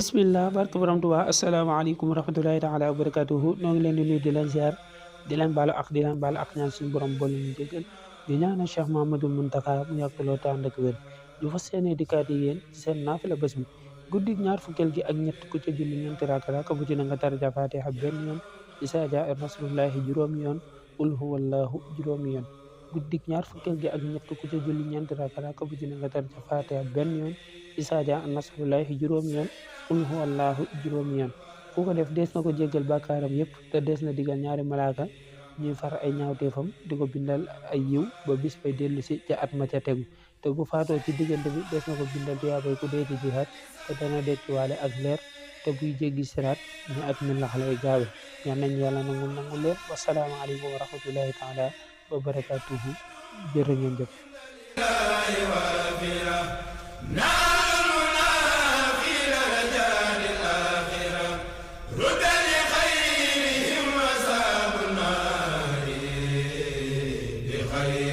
bismillah barke borom Tuubaa asalaamaaleykum wa rahmatulahi taala wa barakatuhu noo ngi leen di nuyu di leen ziar di leen baalu ak ñaan suñu borom boole ñu déggal di ñaanal Cheikh Mamadou Mountakha mu yàgg loo tànd ak wér ñu fas yéene dikkaat yéen ci seen naafila bés bi guddi ñaar fukkeel gi ak ñett ku ca julli ñeenti raaka bu ci na nga tarja Faatiha benn yoon isaa jaa nasrullahi juróomi yoon qul huwallahu juróomi yoon guddi ñaar fukkeel gi ak ñett ku ca julli ñeenti raaka bu ci na nga tarja Faatiha benn yoon isaa jaa nasrullahi juróomi yoon qul huwallahu juróomi yoon ku ko def dees na ko jéggal bàkkaaram yëpp te dees na digal ñaari malaaka ñuy far ay ñaawteefam di ko bindal ay yiw ba bis bay dellu si ca at ma ca tegu te bu faatoo ci diggante bi dees na ko bindal tuyaabay ku dee ci jihaat te dana dekkiwaale ak leer te buy jéggi siraat ñu ak min lax lay gaawe ñaan nañ yàlla nangu leen wasalaamaaleykum wa rahmatullahi taala wa barakatuhu jërë ngeen jëf خير